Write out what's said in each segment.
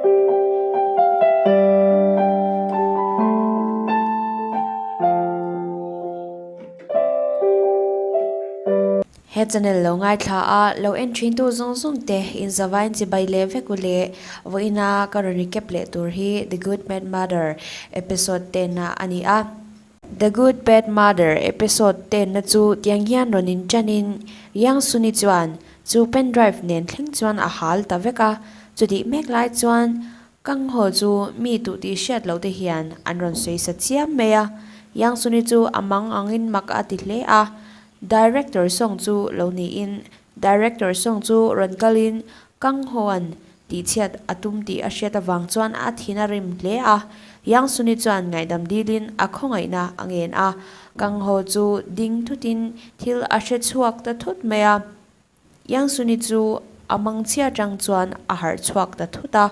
He channel lo ngaithla a, lo en thin tu zawng zawng te in zavain chibai leh vek u le. Vawiina ka rawn recap leh tur hi The Good Bad Mother episode 10 a a ni a. The Good Bad Mother episode 10 na chu tiang hian rawn in tan in Yang Suni chuan chu pen drive nen thleng chuan a hal ta vek a, chutih mek lai chuan Kang Ho chu mi tuh tih hriat loh te hian an rawn sawi sa chiam mai a, Yang Suni chu a mang angin mak a ti hle a, Director Song chu lo niin Director Song chu rawn kalin Kang Ho-a'n Tihchhiat a tum tih a hriat avang chuan a thin a rim hle a, Yang Suni chuan ngaihdam dilin a khawngaihna a ngen a, Kang Ho chu ding thutin thil a hre chhuak ta thut mai a. Yang Suni chu a mangchhia atang chuan a harh chhuak ta thut a,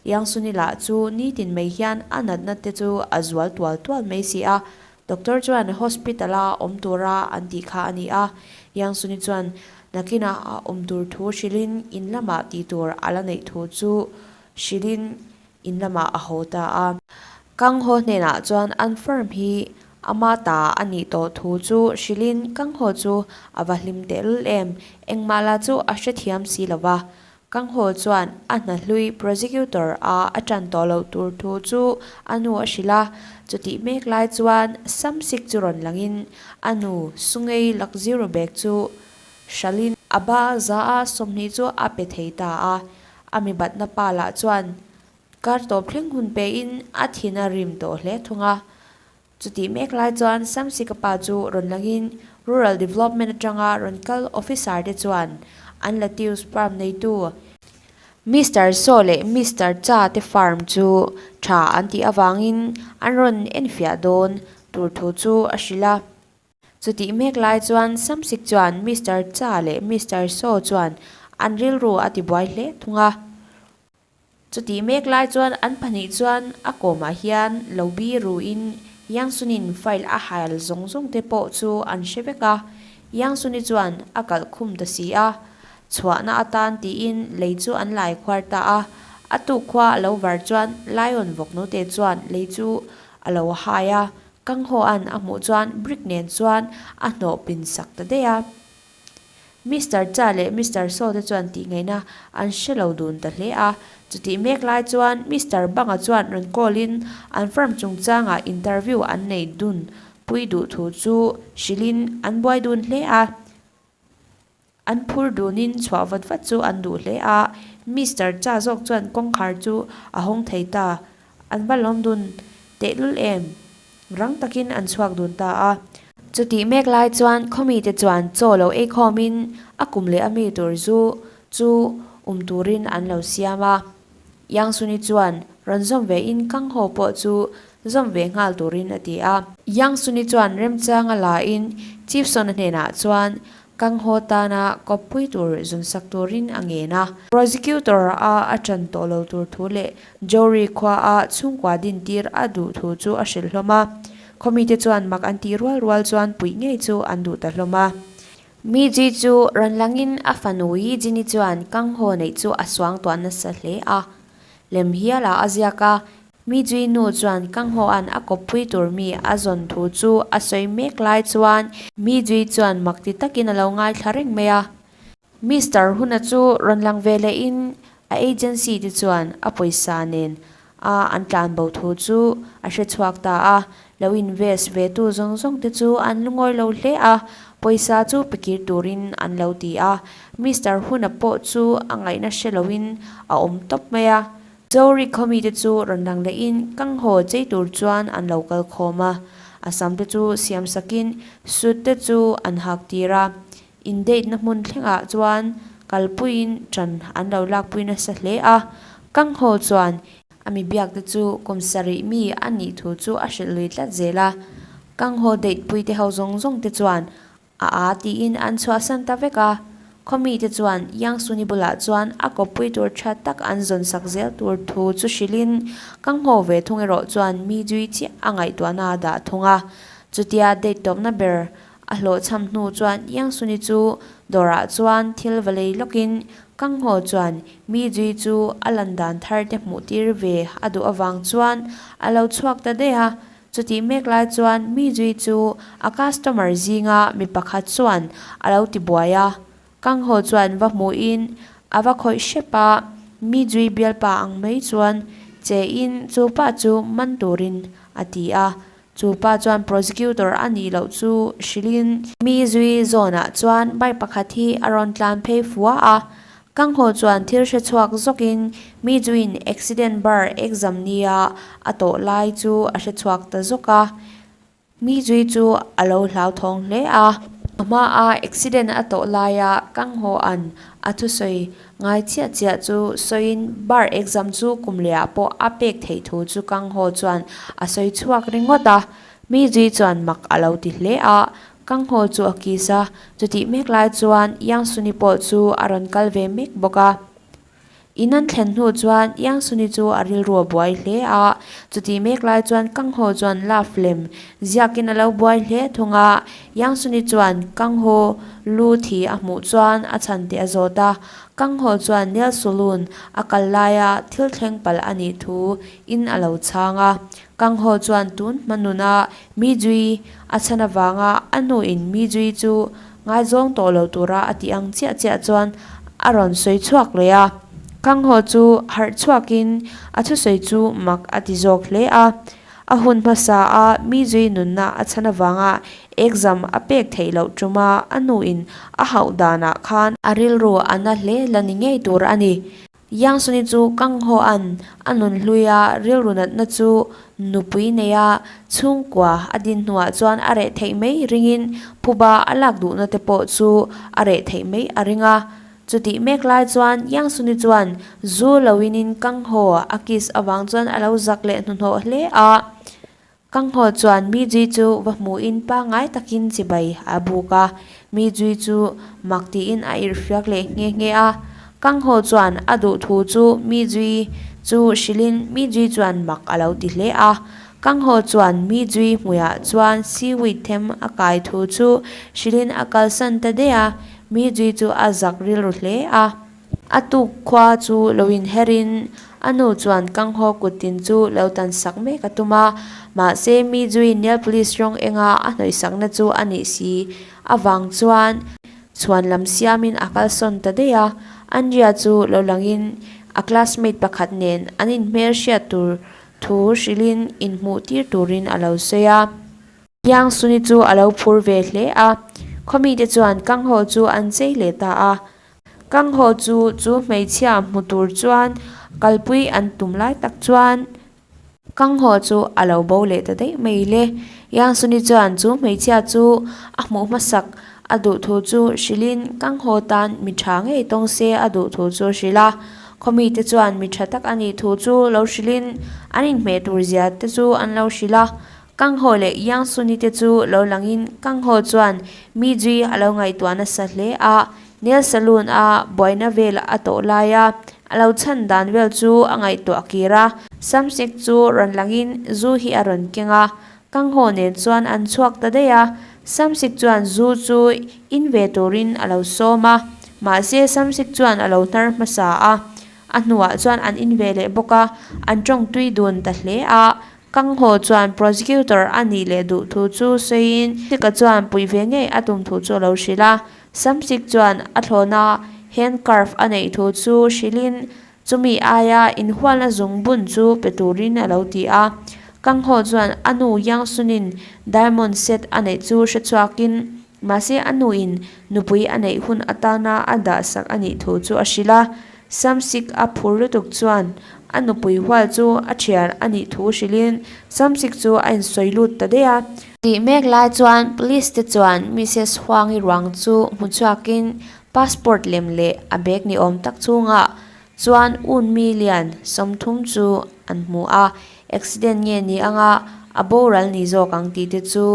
Yang Suni lah chu nitin mai hian a natna te chu a zual tual tual mai si a, Doctor chuan hospital a awm tura an tih kha a ni a, Yang Suni chuan nakinah a awm tur thu hrilhin in lamah tih tur a la neih thu chu hrilhin in lamah a haw ta a. Kang Ho hnenah chuan an firm hi ama ta a nih tawh thu chu hrilhin Kang Ho chu a va hlim tehlul em, engmah lah chu a hrethiam si lo va, Kang Ho chuan a hna hlui prosecutor a a tan tawh loh tur thu chu a nu a hrilh a, chutih mek lai chuan Samsik chu rawn langin a nu Sungei Lakziro bag chu hralhin a ba za a 20 chu a pe thei ta a, a mi batna pa lah chuan kar tawp thleng hun pein a thin a rim tawh hle thung a. Chutih mek lai chuan Samsika pa chu rawn langin Rural Development atanga rawn kal officer te chuan an Latius farm neitu Mister Saw leh Mister Cha te farm chu tha an tih avangin an rawn enfiah dawn tur thu chu a hrilh a. Chutih mek lai chuan Samsik chuan Mister Cha leh Mister Saw chuan an rilru a tibuai hle thung a. Chutih mek lai chuan an pahnih chuan a kawmah hian lo bi ruin Yang Sunin file a hail zawng zawng te pawh chu an hre vek a, Yang Suni chuan a kalh khum ta si a, chhuahna atan tiin lei chu an lai khuar ta a, a tuk khua a lo var chuan Lion vawknute chuan lei chu a lo hai a, Kang Ho-a'n a hmuh chuan brick nen chuan a hnawh pin sak ta daih a. Mister Cha leh Mister Saw te chuan tih ngaihna an hre lo dun ta hle a. Chutih mek lai chuan Mister Banga chuan rawn call in an firm chungchangah interview an nei dun pui duh thu chu hrilhin an buai dun hle a. An phur dunin chhuah vat vat chu an duh hle a. Mister Cha zawk chuan kawngkhar chu a hawng thei ta. An va lawm dun tehlul em? Rang takin an chhuak dun ta a. Chutih mek lai chuan khawmite chuan chaw lo ei khawmin a kum leh a mi tur zu chu um turin an lo siam a. Yang Suni chuan rawn zawm ve in Kang Ho pawh chu zawm ve nghal turin a ti a. Yang Suni chuan remchanga la in Chief Sona hnenah chuan Kang Ho tana kawppui tur zunsak turin a ngen a. Prosecutor a a ṭan tawh lo tur thu leh Jory khua a chhungkua dintir a duh thu chu a hrilh hlawm a. Khawmite chuan mak an tih rual rual chuan puih ngei chu an duh ta hlawm a. Mi Ji chu rawn langin a fanu Yi Jini chuan Kang Ho neih chu a suang tuah nasa hle a. Lem hial ah a ziak a, Mi Jui nu chuan Kang Ho-a'n a kawppui tur mi a zawn thu chu a sawi mek lai chuan Mi Jui chuan mak ti takin a lo ngaithla reng mai a. Mister Huna chu rawn lang ve lehin a agency te chuan a pawisa nen a an tlan bo thu chu a hre chhuak ta a, lo invest ve tu zawng zawng te chu an lungawi lo hle a, pawisa chu pe kir turin an lo ti a. Mister Huna pawh chu a ngaihna hre loin a awm tawp mai a. Chori khawmite chu rawn lang lehin Kang Ho chei tur chuan an lo kal khawm a, a sam te chu siam sakin suit te chu an hak tir a, in date na hmun thlengah chuan kalpuiin ṭan an lo lakpui nasa hle a. Kang Ho chuan a mi biak te chu kum sarih mi a nih thu chu a hrilh lui tlat zel a, Kang Ho date pui te ho zawng zawng te chuan A a tiin an chhuahsan ta vek a, khawmite chuan Yang Suni bulah chuan a kawppui tur tha tak an zawn sak zel tur thu chu hrilhin ka ngho ve thung erawh chuan mi zui chiah a ngaihtuahna a dah thung a. Chutia date tawpna ber a hlawhchham hnu chuan Yang Suni chu dawrah chuan thil va lei lawkin Kanghaw chuan mi zui chu a lan dan thar te hmuh tir ve a duh avang chuan a lo chhuak ta daih a. Chutih mek lai chuan mi zui chu a customer zinga mi pakhat chuan a lo ti buai a. Kanghaw chuan va hmuhin a va khawih hrep a, mi zui bialpa ang mai chuan che in chu pa chu man turin a ti a. Chu pa chuan prosecutor a nih loh chu hrilhin. Mi zui zawnah chuan bike pakhat hi a rawn tlan phei fua a, Kanghaw chuan thil hre chhuak zawkin mi zuiin accident bar exam nia a tawh lai chu a hre chhuak ta zawk a, mi zui chu a lo hlauthawng hle a. A hmaa accident a tawh laia Kanghaw an a thusawi Ngai chiah chiah chu sawiin bar exam chu kum lehah pawh a pek theih thu chu Kang Ho chuan a sawi chhuak ringawt a. Mi zui chuan mak a lo ti hle a, Kang Ho chu a kiss a, chutih mek lai chuan Yang Suni pawh chu a rawn kal ve mek bawk a. In an thlen hnu chuan Yang Suni chu a rilru a buai hle a, chutih mek lai chuan Kang Ho chuan love lem ziakin a lo buai hle thung a. Yang Suni chuan Kang Ho lu thi a hmuh chuan a chhan teh a zawt a, Kang Ho chuan Nail Salon a kal laia thil thleng palh a nih thu in a lo chhang a. Kang Ho chuan tun hma nuna Mi Jui a chhan avanga a nu in Mi Jui chu ngaizawng tawh lo tura a tih ang chiah chiah chuan a rawn sawi chhuak leh a. Kang Ho chu harh chhuakin a thusawi chu mak a ti zawk hle a. A hun hmasa a mi zui nunna a chhan avanga exam a pek theih loh tuma a nuin a hauh danah khan a rilru a na hle la ni ngei tur a ni. Yang Suni chu Kang Ho an a nun hlui a rilru natna chu nupui neia chhungkua a din hnuah chuan a reh theih mai ringin phuba a lak duhna te pawh chu a reh theih mai a ring a. Chutih mek lai chuan Yang Suni chuan zu lo inin Kang Ho a kiss avang chuan a lo zak leh hnuhnawh hle a. Kang Ho chuan Mi Jui chu va hmuhin pangngai takin chibai a buk a, Mi Jui chu mak tiin a irhfiak leh nghe nghe a. Kang Ho chuan a duh thu chu Mi Jui chu hrilhin Mi Jui chuan mak a lo ti hle a. Kang Ho chuan Mi Jui hmuiah chuan seaweed them a kai thu chu hrilhin a kalsan ta daih a. Mi zui chu a zak rilru hle a. A tuk khua chu lo inherin a nu chuan Kanghaw kuttin chu lo tan sak mek a tum a, mahse mi zui nail polish rawng enga a hnawihsakna chu a nih si avang chuan chhuan lam siamin a kalsawn ta daih a. Andrea chu lo langin a classmate pakhat nen an inhmel hriat tur thu hrilhin inhmuh tir turin a lo sawi a. Yang Suni chu a lo phur ve hle a, khawmite chuan Kanghaw chu an chei leh ta a. Kanghaw chu chu hmeichhia hmu tur chuan kalpui an tum lai tak chuan Kanghaw chu a lo bo leh ta daih mai le. Yang Suni chuan chu hmeichhia chu a hmuh hmasak a duh thu chu hrilhin Kanghaw tan mi tha ngei tawng se a duh thu chu a hrilh a. Khawmite chuan mi tha tak a nih thu chu lo hrilhin an inhmeh tur zia te chu an lo hrilh a. Kang Ho leh Yang Suni te chu lo langin Kang Ho chuan mi zui a lo ngaihtuah nasa hle a, nail salon a buaina vel a tawh lai a, a lo chhan dan vel chu a ngaihtuah kir a. Samsek chu rawn langin zu hi a rawn keng a, Kang Ho nen chuan an chhuak ta daih a, Samsek chuan zu chu in ve turin a lo sawm a, mahse Samsek chuan a lo hnar hmasa a, a hnuah chuan an in ve leh bawk a, an tawng tui dun ta hle a. Kang Ho chuan prosecutor a nih leh duh thu chu sawiin Sika chuan puih ve ngei a tum thu chu a lo hrilh a. Samsik chuan a thlawna handcarf a neih thu chu hrilhin chumi aia inhualna zungbun chu pe turin a lo ti a. Kang Ho chuan a nu Yang Sunin diamond set a neih chu hrechhuakin mahse a nuin nupui a neih hun atana a dahsak a nih thu chu a hrilh a. Samsik a phur lutuk chuan a nupui hual chu a thian a nih thu hrilhin Samsik chu a insawi lut ta daih a. Tih mek lai chuan Police te chuan Mrs Huangi ruang chu hmu chhuakin passport lem leh a bag ni awm tak chhungah chuan un million 30 chu an hmu a, accident nge ni anga a boral ni zawk ang tih te chu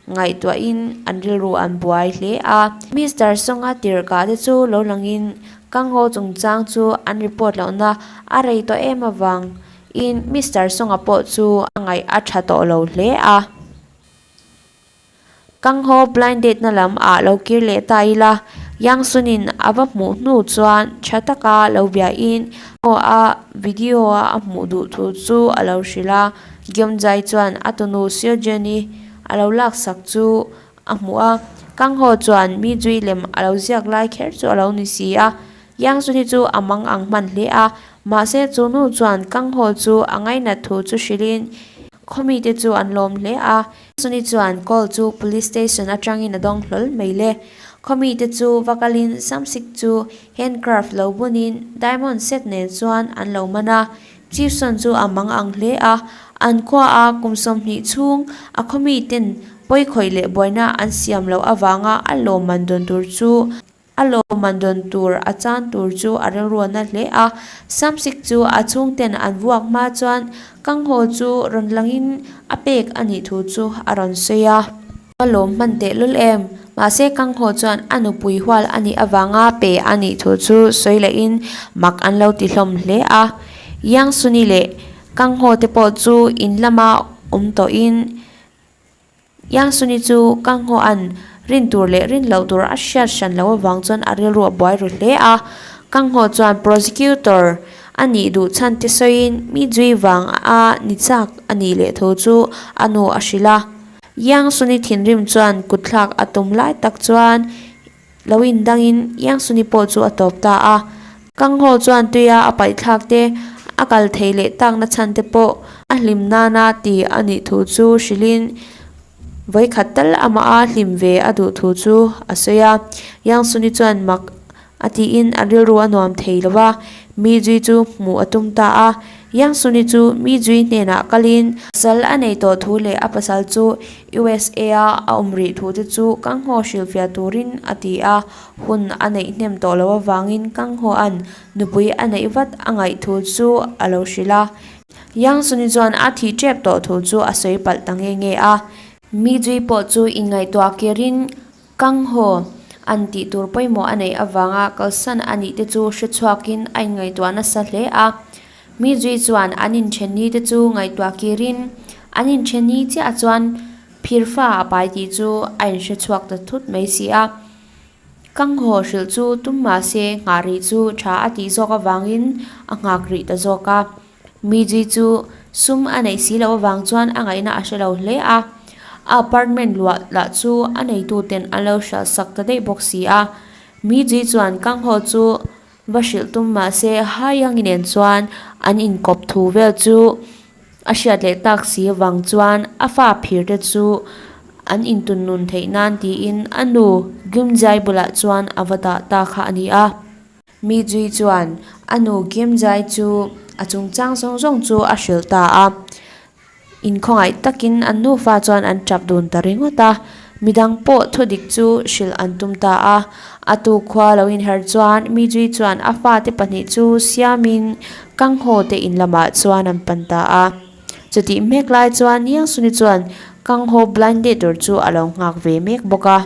Ngaihtuahin an rilru an buai hle a. Mister Songa tirhkah te chu lo langin Kangho chungchang chu an report lohna a rei tawh em avang in Mister Songa pawh chu a ngaih a tha tawh lo hle a. Kangho blind date na lam ah lo kir leh ta ila. Yang Sun-in a va hmuh hnu chuan tha taka lo biain aw a video a a hmuh duh thu chu a lo hrilh a. Geumjai chuan a tunu Seo Jun-i a lo laksak chu a hmuh a. Kang Ho chuan mi zui lem a lo ziak lai kher chu a lo ni si a. Yang Sun-i chu a mang ang hman hle a, mahse chu nu chuan Kang Ho chu a ngainat thu chu hrilhin khawmite chu an lawm hle a. Suni chuan call chu police station atangin a dawng hlawl mai le. Khawmite chu va kalin Samsik chu handcraft lo bunin diamond set nen chuan an lo man a. Chief Son chu a mang ang hle a, an khua a kum 20 chhung a khawmiten pawikhawih leh buaina an siam loh avanga a lawmman dawn tur chu A lawmman dawn tur a chan tur chu a rilru na hle a, Samsik chu a chhungten an vuak hma chuan Kanghaw chu rawn langin a pek a nih thu chu a rawn sawi a. A lawm hman tehlul em? Mahse Kanghaw chuan a nupui hual a nih avanga pe a nih thu chu sawi lehin mak an lo ti hlawm hle a. Yang Suni leh Kanghaw te pawh chu in lama awm tawhin Yang Suni chu ka nghawh-an rin tur leh rin loh tur a hriat hran loh avang chuan a rilru a buai ru hle a. Ka nghawh chuan prosecutor a nih duh chhan te sawiin mi zui vang a ni chak a nih leh tho chu a nu a hrilh a. Yang Suni thinrim chuan kutthlak a tum lai tak chuan Lo indangin Yang Suni pawh chu a tawp ta a. Kang Ho chuan tuia a paihthlak te, a kal thei leh takna chhan te pawh a hlim nana ti a nih thu chu hrilhin vawikhat tal amah a hlim ve a duh thu chu a sawi a. Yang Suni chuan mak a tiin a rilru a nuam thei lo va, mi zui chu hmuh a tum ta a. Yang Suni chu mi zui hnenah kalin pasal a nei tawh thu leh a pasal chu USA a a awm rih thu te chu Kanghaw hrilhfiah turin a ti a, hun a neih hnem tawh loh avangin Kanghaw-a'n nupui a neih vat a ngaih thu chu a lo hrilh a. Yang Suni chuan a thih tep tawh thu chu a sawi palh ta nge nge a. Mi zui pawh chu inngaihtuah kirin Kanghaw an tih tur pawimawh a neih avanga kalsan a nih te chu hre chhuakin a inngaihtuah nasa hle a. Mi zui chuan an inthen ni te chu ngaihtuah kirin an inthen ni chiah chuan phirfa a pai tih chu a inhre chhuak ta thut mai si a. Kanghaw hrilh chu tum mah se nghah rih chu tha a tih zawk avangin a nghak rih ta zawk a. Mi zui chu sum a neih si loh avang chuan a ngaihna a hre lo hle a. A apartment luah lah chu a neituten an lo hralh sak ta daih bawk si a. Mi zui chuan Kanghaw chu Va hrilh tum mah se Haiyangi nen chuan an inkawp thu vel chu a hriat leh tak si avang chuan a fa phir te chu an intun nun theih nan tiin a nu Gimjai bulah chuan a va dah ta kha a ni a. Mi zui chuan a nu Gimjai chu a chungchang zawng zawng chu a hrilh ta a. Inkhawngaih takin an nufa chuan an tap dun ta ringawt a, midang pawh thudik chu hrilh an tum ta a. A tu khua lo inher chuan Mijui chuan a fate pahnih chu siamin Kanghaw te in lamah chuan an pan ta a. Chutih mek lai chuan Niangsuni chuan Kanghaw blind date tur chu a lo nghak ve mek bawk a.